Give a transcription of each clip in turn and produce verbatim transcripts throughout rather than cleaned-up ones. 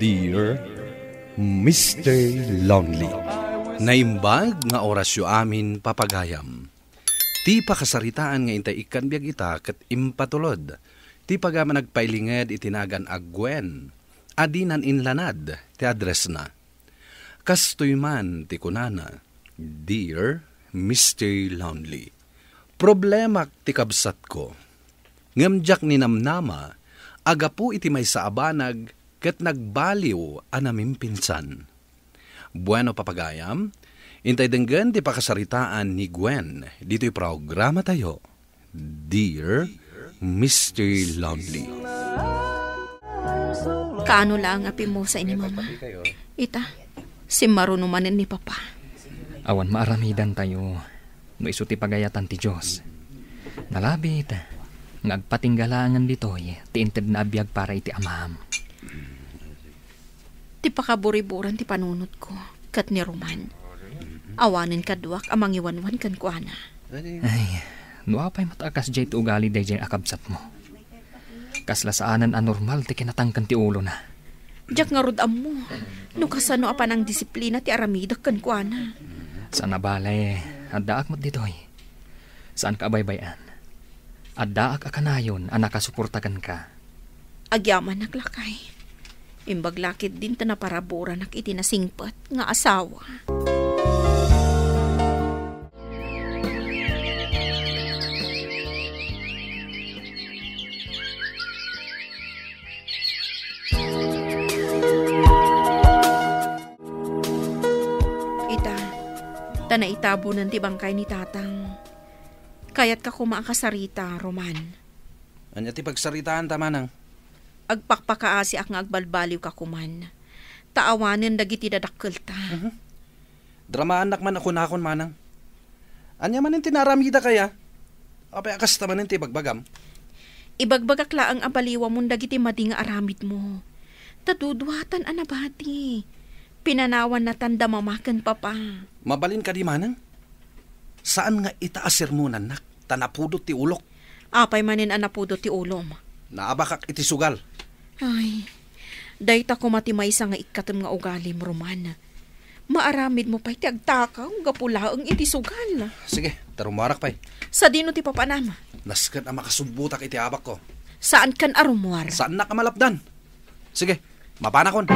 Dear Mister Lonely. Naimbag nga orasyo amin, papagayam. Ti pakasaritaan nga intay ikkan biag ita ket impatulod ti pagayam a nagpailinged iti nagan a Gwen a dinan inlanad ti addressna. Kastoy man ti kunana, "Dear Mister Lonely, problemak ti kabsatko, ngem diak ninamnama a gapu iti maysa a banag ket nagbaliw a namimpinsan." Bueno, papagayam, intay denggen ti pakasaritaan ni Gwen ditoy programatayo, Dear Mister Lonely. Kaano laeng a pimmusa ni Mama? Ita, simmaruno manen ni Papa. Awan maaramidantayo no isu ti pagayatan ti Dios. Nalabit nga agpatingga laengen ditoy ti intedna a biag para iti amam. Ti pakaburiburan ti panunotko ket ni Roman. Awanen kaduak a mangiwanwan kenkuana. Ay, no apay met a kasdiay ti ugali daydiay a kabsatmo. Kasla saanen a normal ti kinatangken ti ulona. Diak ngarud ammo no kasano a panangdisiplina ti aramidek kenkuana. Saan a bale, addaak met ditoy. Saanka a baybay-an. Addaak a kanayon a nakasuporta kenka. Agyamanak, lakay. Imbag la ketdin ta naparaburanak iti nasingpet nga asawa. Ita, ta naitabonen ti bangkay ni Tatang. Kayatka koma a kasarita, Roman. Ania ti pagsaritaanta, Manang? Agpakpakaasiak nga agbalbaliwka koman. Ta awanen dagiti dadakkelta. Mhm. Dramaannak man a kunakon, Manang. Ania manen ti naaramidaka, ya? Apay a kasta manen ti ibagbagam? Ibagbagak laeng a baliwamon dagiti madi nga aramidmo. Ta duduatan a nabati. Pinanawannatan da Mama ken Papa. Mabalin kadi, Manang? Saan nga ita a sermonannak, ta napudot ti ulok. Apay manen a napudot ti ulom? Naabakak iti sugal. Ay, dayta koma ti maysa nga ikkatem nga ugalim, Roman. Maaramidmo pay ti agtakaw gapu laeng iti sugal. Sige, ta rummuarak pay. Sadino ti papanam? Nasken a makasubbotak iti abakko. Saankan a rummuar? Saannak a malapdan. Sige, mapanakon.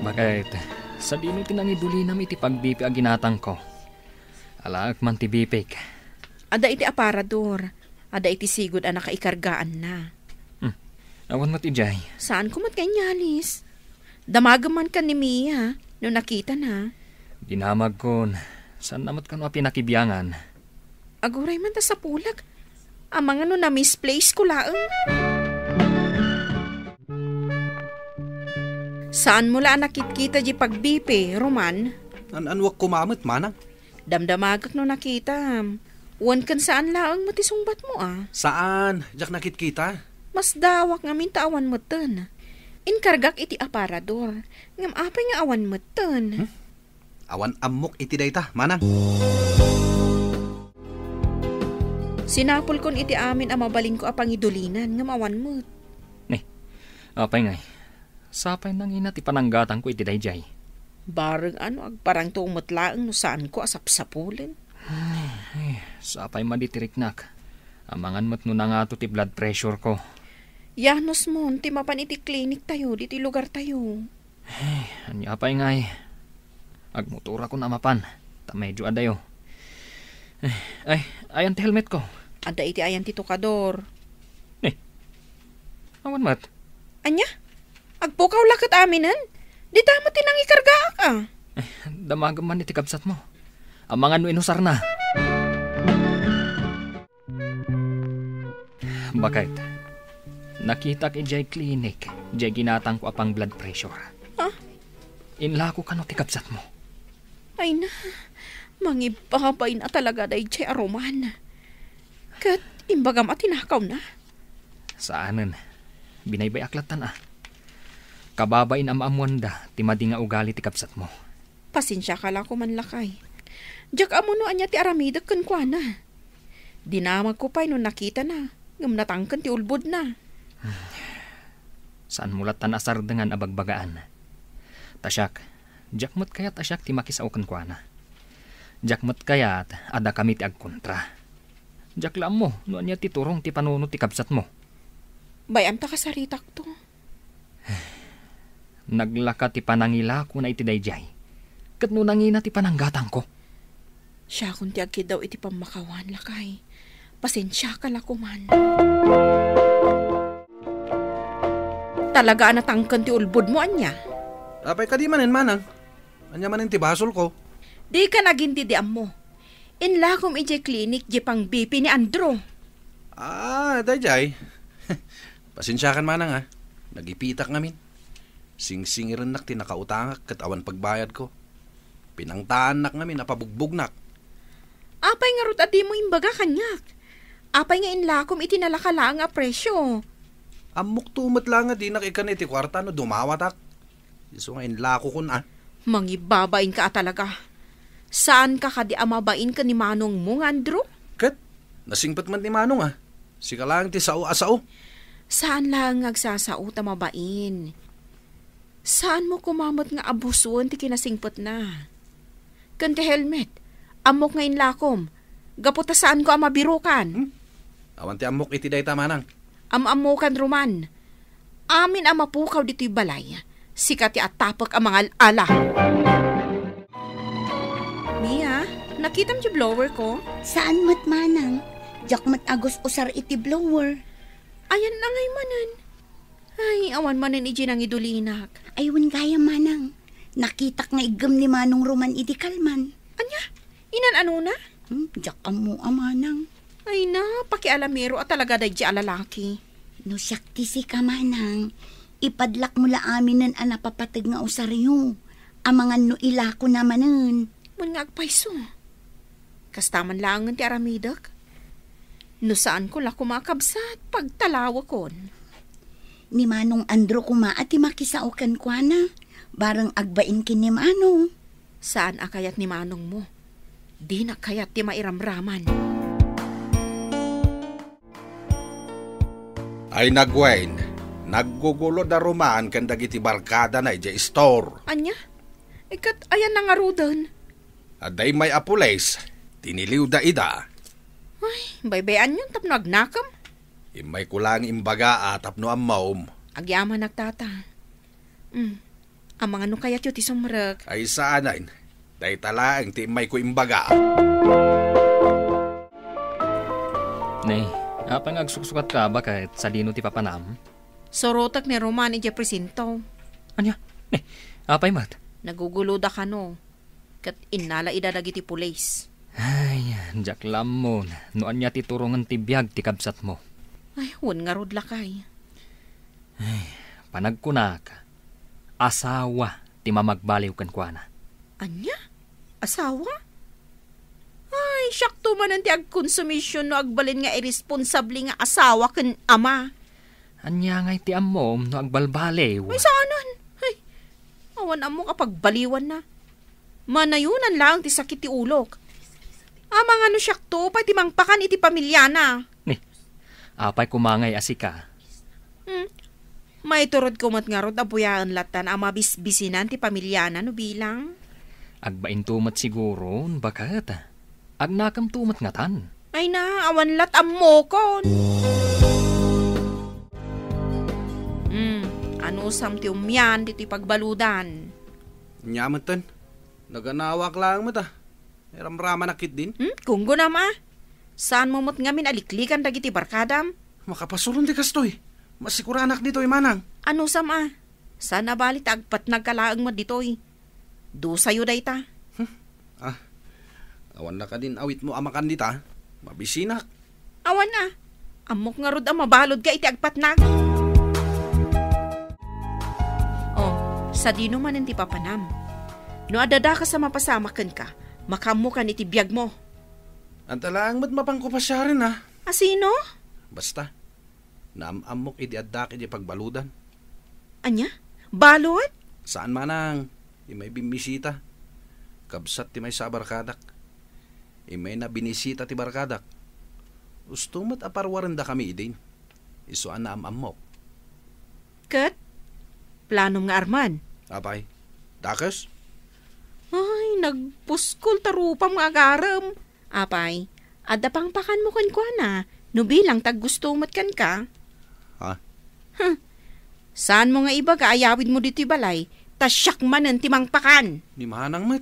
Bakit? Sadino ti nangidulinam iti pagbipi a ginatangko? Alaek man ti bipik. Adda iti aparador. Adda iti sigud a nakaikargaanna. Hmm. Awan met idiay. Saan ko met nga inyalis? Damagem man kan ni Mia no nakitana. Dinamagkon. Saanna met kano a pinakibiangan? Aguray man ta sapulak. Amangan no na-misplace ko laeng. Saanmo la a nakitkita di pagbipi, Roman? An-anuak koma met, Manang? Damdamagak no nakitam. Wen ken saan laeng met ti sungbatmo, a? Saan, diak nakitkita. Masdawak ngamin ta awan metten. Inkargak iti aparador, ngem apay nga awan metten? Hmm? Awan ammok iti dayta, Manang. Sinapulkon iti amin a mabalinko a pangidulinan, ngem awan met. Ni, apay ngay? Sapay nangina ti pananggatangko iti daydiay. Bareng ano, agparangto met laeng no saanko a sapsapulen. Ay, sapay madi ti riknak. Amangan met no nangato ti blood pressure ko. Yanos mon ti mapan iti clinic tayo, diti lugar tayo. Ay, ania pay ngay? Agmotorakon a mapan, ta medyo adayo. Ay, ay, ayan ti helmet ko. Adda iti ayan ti tukador. Ni, awan met. Ania? Agpukaw la ket aminen? Dita met ti nangikargaak, a. Ay, damagem man iti kabsatmo. Amangan no inusarna. Baket, nakitak idiay klinik, diay ginatangko a pang-blood pressure. Ha? Inlako kano ti kabsatmo? Ay na, mangibabain a talaga daydiay a Roman. Ket imbagam a tinakawna? Saanen. Binaybay-ak lattan a. Kababain a maammoanda ti madi nga ugali ti kabsatmo. Pasensiaka la koman, lakay. Diak ammo no ania ti aramidek kenkuana. Dinamagko pay no nakitana, ngem natangken ti ulbodna. Saanmo lattan a sardengan a bagbagaan. Ta siak, diak met kayat a siak ti makisao kenkuana. Diak met kayat a dakami ti agkontra. Diak la ammo no ania ti turong ti panunot ti kabsatmo. Bay-am ta kasaritakto. Naglaka ti panangilakona iti daydiay. Ket no nangina ti pananggatangko. Siakon ti agkiddaw iti pammakawan, lakay. Pasensiaka la koman. Talaga a natangken ti ulbodmo, ania? Apay kadi manen, manang? Ania manen ti basolko? Dika nagin-, di ammo. Inlakom idiay klinik diay pang-B P ni Andrew. Ah, daydiay. Pasensiakan, manang, a. Nagipitak ngamin. Singsingirennak ti nakautangak ket awan pagbayadko. Pinangtaannak ngamin a pabugbognak. Apay ngarud a dimo imbaga kaniak? Apay nga inlakom iti nalaka laeng a presio? Ammokto met la nga dinak ikkan iti kuarta no dumawatak. Isu nga inlakokon, a. Mangibabainka a talaga. Saanka kadi a mabain ken ni manongmo nga Andrew? Ket nasingpet met ni manong, a. Sika laeng ti sao a sao. Saan laeng nga agsasao ta mabain. Saanmo koma met nga abusoen ti kinasingpetna. Ken ti helmet, ammok nga inlakom, gapu ta saanko a mabirukan. Hmm? Awan ti ammok iti dayta, manang. Am-ammokan, Roman. Amin a mapukaw ditoy balay, sika ti atapek a mangal-ala. Mia, nakitam ti blower ko? Saan met, manang. Diak met agus-usar iti blower. Ayan na ngay manen. Ay, awan manen iti nangidulinak. Ay, wen gayam, manang. Nakitak nga iggem ni Manong Roman idi kalman. Ania? Inan-anona? Hmm, diak ammo a, manang. Ay na, pakialamero a talaga daydi a lalaki. No siak ti sika, manang, ipadlakmo la aminen a napapateg nga usaryo. Amangan no ilakona manen. Wen nga agpayso. Kasta man laengen ti aramidek. No saanko la koma a kabsat, pagtalawekon. Ni Manong Andrew koma a ti makisao kenkuana, bareng agbain ken ni Manong. Saan a kayat ni Manongmo. Dinak kayat ti mairamraman. Ay nagwen, naggugulo da Roman ken dagiti barkadana idiay istor. Ania? Iket ayan na ngaruden? Adda immay a pulis, tiniliwda ida. Ay, baybay-anyon tapno agnakem. Immayko laeng imbaga a tapno ammom. Agyamanak, tata. Hmm. Amangan no kayatyo ti sumrek. Ay, saanen. Dayta laeng ti immayko imbaga. Ne, apay nga agsuksukatka a baket sadino ti papanam? Surotek ni Roman idiay presinto. Ania? Ne, apay met? Naguguloda kano. Ket innala ida dagiti pulis. Ay, diak la ammo no ania ti turongen ti biag ti kabsatmo. Ay, wen ngarud, lakay. Ay, panagkunak, asawa ti mamagbaliw kenkuana. Ania? Asawa? Ay, siakto manen ti agkonsumision no agbalin nga irresponsable nga asawa ken ama. Ania ngay ti ammom no agbalbaliw? Ay, saanen. Ay, awan ammok a pagbaliwanna. Manayonan laeng ti sakit ti ulok. Amangan no siakto pay ti mangpakan iti pamiliana. Ni, apay koma ngay a sika? Hmm. Maiturodko met ngarud a buyaen lattan a mabisbisinan ti pamiliana no bilang. Agbainto met siguro, baket. Agnakemto met ngatan. Ay na, awan lat ammokon. Hmm, anusam ti umian ditoy pagbaludan? Nia metten, naganawak laeng met a. Ramramanak ketdin? Hmm, kunggonam a. Saanmo met ngamin a liklikan dagiti barkadam? Makapasuron ti kastoy. Masikuranak ditoy, manang. Anusam a. Saan a bali ta agpatnagka laeng met ditoy. Dusayo dayta. Hmm? Ah, awan na kadin awitmo a makan dita? Mabisinak. Awan a. Ammok ngarud a mabaludka iti agpatnag. Oh, sadino manen ti papanam? No adda dakes a mapasamak kenka, makaammokan iti biagmo. Adda laeng met mapanko pasiaren a. A sino? Basta, naam-ammok idi addak idi pagbaludan. Ania? Balud? Saan manang, immay bimmisita. Kabsat ti maysa a barkadak. Immayna binisita ti barkadak. Usto met a parwarendakami idin. Isu a naam-ammok. Ket Planom nga arman? Apay, dakes? Ay, nagpuskol ta rupam nga agarem. Apay, adda pangpakanmo kenkuana, no bilang ta aggusto met kenka. Ha? Huh. Saanmo nga ibaga a yawidmo ditoy balay, ta siak manen ti mangpakan. Ni manang met,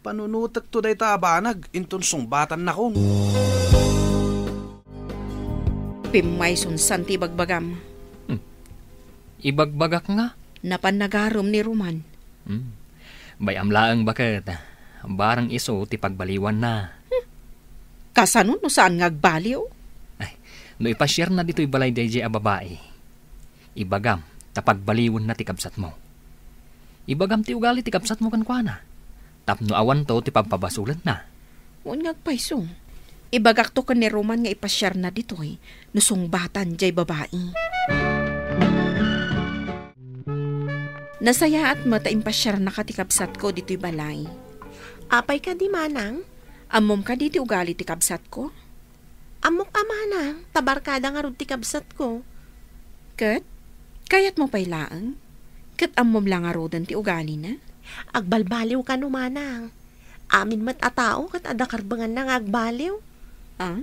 panunotekto dayta a banag, inton sungbatannakon. Pimmayson san ti ibagbagam. Hmm. Ibagbagak nga. Napan nagarem ni Roman. Hmm. Bay-am laeng baket. Barang isu ti pagbaliwanna. Hmm. Kasano no saan nga agbaliw? Ay, no ipasiarna ditoy balay daydiay a babai, ibagam ta pagbaliwenna ti kabsatmo. Ibagam ti ugali ti kabsatmo kenkuana, tapno awanto ti pagpabasolenna. Wen nga agpayso. Ibagakto ken ni Roman nga ipasiarna ditoy no sungbatan jay babai. Nasayaat met ta impasiarnaka ti kabsatko ditoy balay. Apay kadi, manang? Ammom kadi ti ugali ti kabsatko? Ammok a, manang, ta barkada ngarud ti kabsatko. Ket? Kayatmo pay laeng? Ket ammom la ngaruden ti ugalina? Agbalbaliw kano, manang. Amin met a tao ket adda karbenganna nga agbaliw. Ah?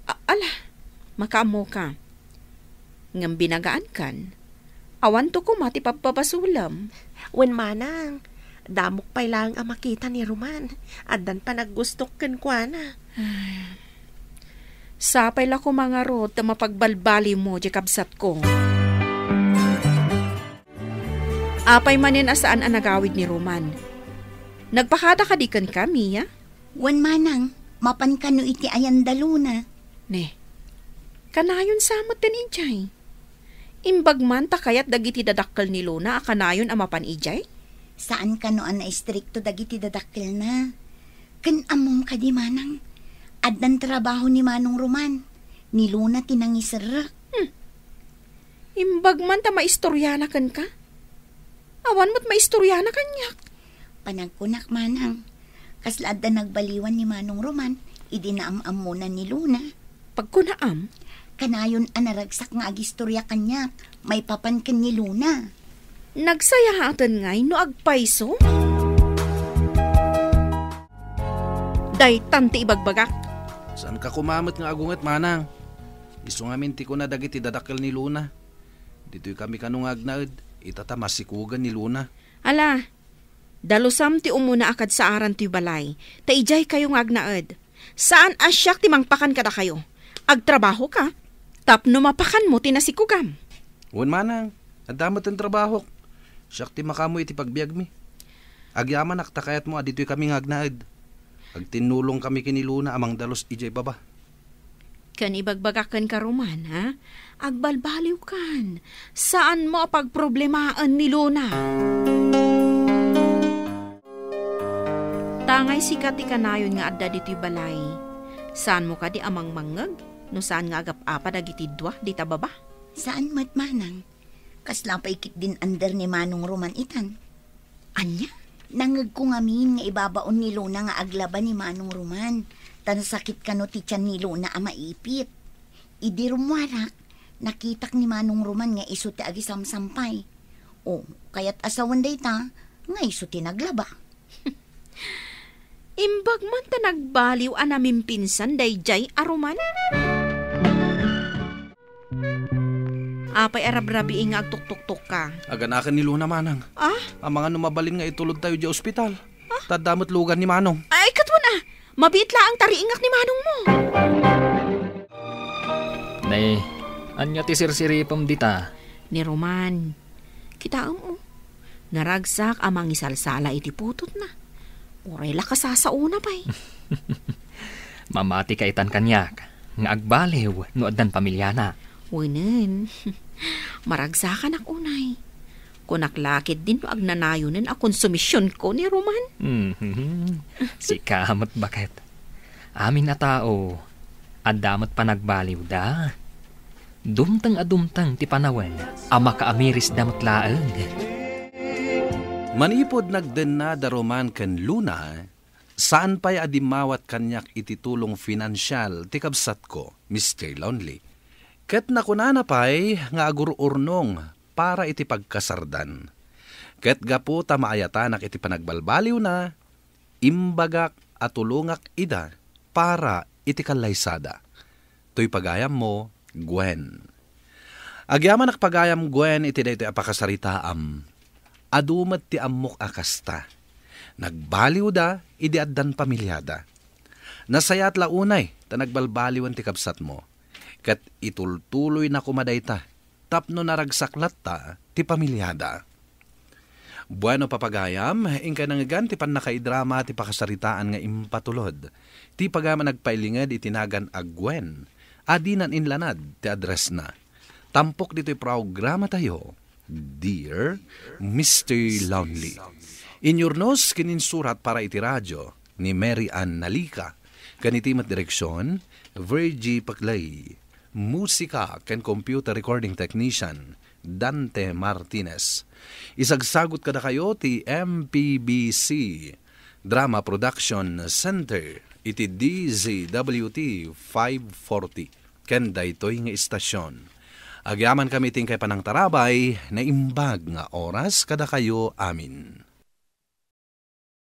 A-, ala, makaammoka. Ngem binagaankan, awanto koma ti pagpabasolem. Wen manang, damok pay laeng a makita ni Roman. Addan panaggustok kenkuana. Ay. Sapay la koma ngarud ta mapagbalbaliwmo diay kabsatko. Apay manen a saan a nagawid ni Roman? Nagpakada kadi kenka, Mia? Wen manang, mapan kano iti ayan da Luna. Ne, kanayon sa met ken idiay. Imbag man ta kayat dagiti dadakkel ni Luna a kanayon a mapan idiay? Saan kano a naistrikto dagiti dadakkelna. Ken ammom kadi manang, addan trabaho ni Manong Roman, ni Luna ti nangiserrek. Hmm. Imbag man ta maistoriana kenka. Awan met maistoriana kaniak. Panagkunak manang, kasla adda nagbaliwan ni Manong Roman idi naam-ammona ni Luna. Pagkunaam? Kanayon a naragsak nga agistoria kaniak maipapan ken ni Luna. Nagsayaaten ngay no agpayso? Daytan ti ibagbagak. Saanka koma met nga agunget, manang. Isu ngamin ti kuna dagiti dadakkel ni Luna. Ditoy kami kano nga agnaed, ita ta masikugan ni Luna. Ala, dalusam ti umuna a kadsaaran toy balay, ta idiay kayo nga agnaed. Saan a siak ti mangpakan kadakayo. Agtrabahoka, tapno mapakanmo ti nasikugam. Wen manang, adda met ti trabahok. Siak ti makaammo iti pagbiagmi. Agyamanak ta kayatmo a ditoy kami nga agnaed. Agtinnulong kami ken ni Luna a mangdalus idiay baba. Ken ibagbagak kenka, Roman, ha? Agbalbaliwkan. Saanmo a pagproblemaen ni Luna. Tangay sika ti kanayon nga adda ditoy balay. Saanmo kadi a mangmangngeg no saan nga agap-apa dagiti dua dita baba? Saan met manang. Kasla pay ketdin under ni Manong Roman itan. Ania? Nangngegko ngamin nga ibabaon ni Luna nga aglaba ni Manong Roman, ta nasakit kano ti tian ni Luna a maipit. Idi rummuarak, nakitak ni Manong Roman nga isu ti agisamsampay. O, kayat a sawen dayta, nga isu ti naglaba. Imbag man ta nagbaliw a namimpinsan daydiay a Roman. Apay a rabrabii nga agtuktuktokka? Aganaken ni Luna, manang. Ah? Amangan no mabalin nga itulodtayo idiay ospital. Ah? Ta adda met lugan ni Manong. Ay, ket wen a, mabiit laeng ta riingak ni Manongmo. Nay, ania ti sirsiripem dita? Ni Roman. Kitaem, o. Naragsak a mangisalsala iti putotna. Uray la kasasaona pay. Mamatika itan kaniak nga agbaliw no addan pamiliana. Wenen. Maragsakanak unay. Kunak la ketdin no agnanayonen a konsumisionko ni Roman. Mhm. Sika met baket. Amin a tao, adda met panagbaliwda. Dumteng a dumteng ti panawen a makaamirisda met laeng. Manipud nagdenna da Roman ken Luna, saan pay a dimmawat kaniak iti tulong finansial ti kabsatko, Mister Lonely. Ket nakunana pay nga agur-urnong para iti pagkasardan. Ket gapu ta maayatanak iti panagbalbaliwna, imbagak a tulongak ida para iti kallaysada. Toy pagayammo, Gwen. Agyamanak pagayam, Gwen, iti daytoy a pakasaritaam. Adu met ti ammok a kasta. Nagbaliwda idi addan pamilyada. Nasayaat la unay ta nagbalbaliwen ti kabsatmo. Ket itultuloyna koma dayta tapno naragsak latta ti pamilyada. Bueno, papagayam, inkay nangngegan ti pannakaidrama ti pakasaritaan nga impatulod. Ti pagayam a nagpailinged iti nagan a Gwen, a dinan inlanad ti addressna. Tampok ditoy programatayo, Dear Mister Lonely. Inyurnos ken insurat para iti radio ni Mary Ann Nalica, ken iti met direksion, Virgie Paclay. Musika ken computer recording technician, Dante Martinez. Isagsagot kadakayo ti M P B C Drama Production Center iti D Z W T five forty ken daytoy nga istasyon. Agyamankami ti inkay panangtarabay, naimbag nga oras kadakayo amin.